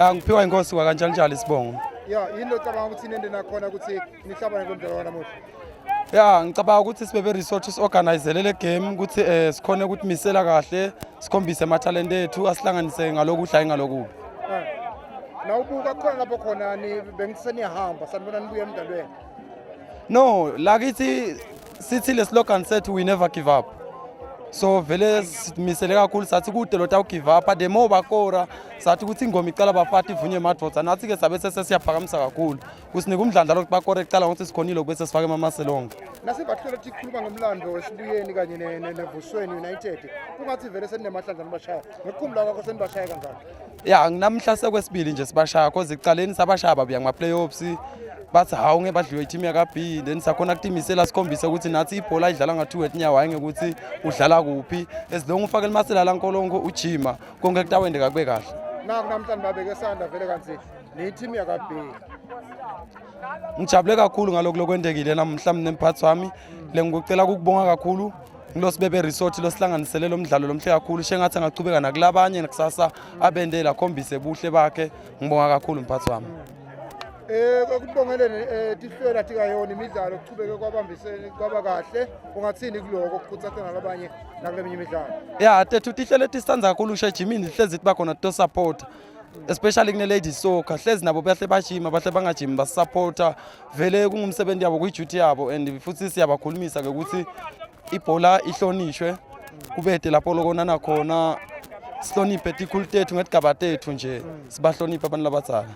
Ah, ngiphiwa inkosi kwakanjalonjalo isibongo. Ya, yini locabanga ukuthi nende nakhona ukuthi nihlabane kulo mdlalo wanamuhla? Ya, ngicabanga ukuthi sibebe resort siorganizele le game ukuthi eh sikhone ukuthi misela kahle, sikhombise amathalente ethu, asihlanganise ngalokuhle hayi ngalokubi. Eh. Nawubuka khona lapho khona ni bengithi seniyahamba sanibona nibuya emdlalweni. No, lakithi sithi le slogan sethu, "We never give up." So vele simisele kakhulu, sathi kude lo tawu give up. The more bakora, sathi ukuthi ingoma icala bafati ivunye emadvodza. Nathi ke sabe sesiyaphakamisa kakhulu. Kusinika umdlandla lokuthi bakore kucala ngokuthi sikhonile bese sifake emamasela onke. Nasivahlelo tikhuluma ngomlando wesibuyeni kanye neVusweni United. Kungathi vele seninemahlandla nibashaya. Ngikukhumula kwakho, senibashaya kangaka? Ya, namhla sekwesibili nje sibashaya, cause ekucaleni sabashaya babuya ngama-playoffs, bathi hawu, ngeke badliwe i-team yaka-B. Then sakhona kutimisela, sikhombise ukuthi nathi ibhola idlala nga-two wetinyawo, hhayi ngekuthi udlala kuphi, as long ufake limasela lankolonko ujima, konke kutawendeka kube kahle. Naku namhlanje babeke sanda vele kanti ni-team yaka-B. Ngijabule kakhulu ngalokhu lokwendekile namhla. Mina mphathi wami lengikucela ukukubonga kakhulu ngilosibebe resort losihlanganisele lo mdlalo lomhle kakhulu. Shengathi angachubeka nakulabanye kusasa, abendele akhombise buhle bakhe. Ngibonga kakhulu, mphathi wami. Ekubongeleni tihlwela tikayona imidlalo kuchubeke kwabambisene kwaba kahle. Ungathini kuloko kukhuthatha nalabanye nakule minye imidlalo? Ya, tethu tihlele tisithanda kakhulu usha ejimini, hlezi tiba khona to-supporta, especially kune-ladies soccer. Hlezi nabo bahle bajima, bahle bangajimi, basupporta. Vele kungumsebenzi yabo, kuyi-duty yabo, and futhi siyabakhulumisa-ke ukuthi ibhola ihlonishwe, kubede lapho lokonana khona, sihloniphe tikhulu tethu ngetigaba tethu nje, sibahloniphe abantu labadzala.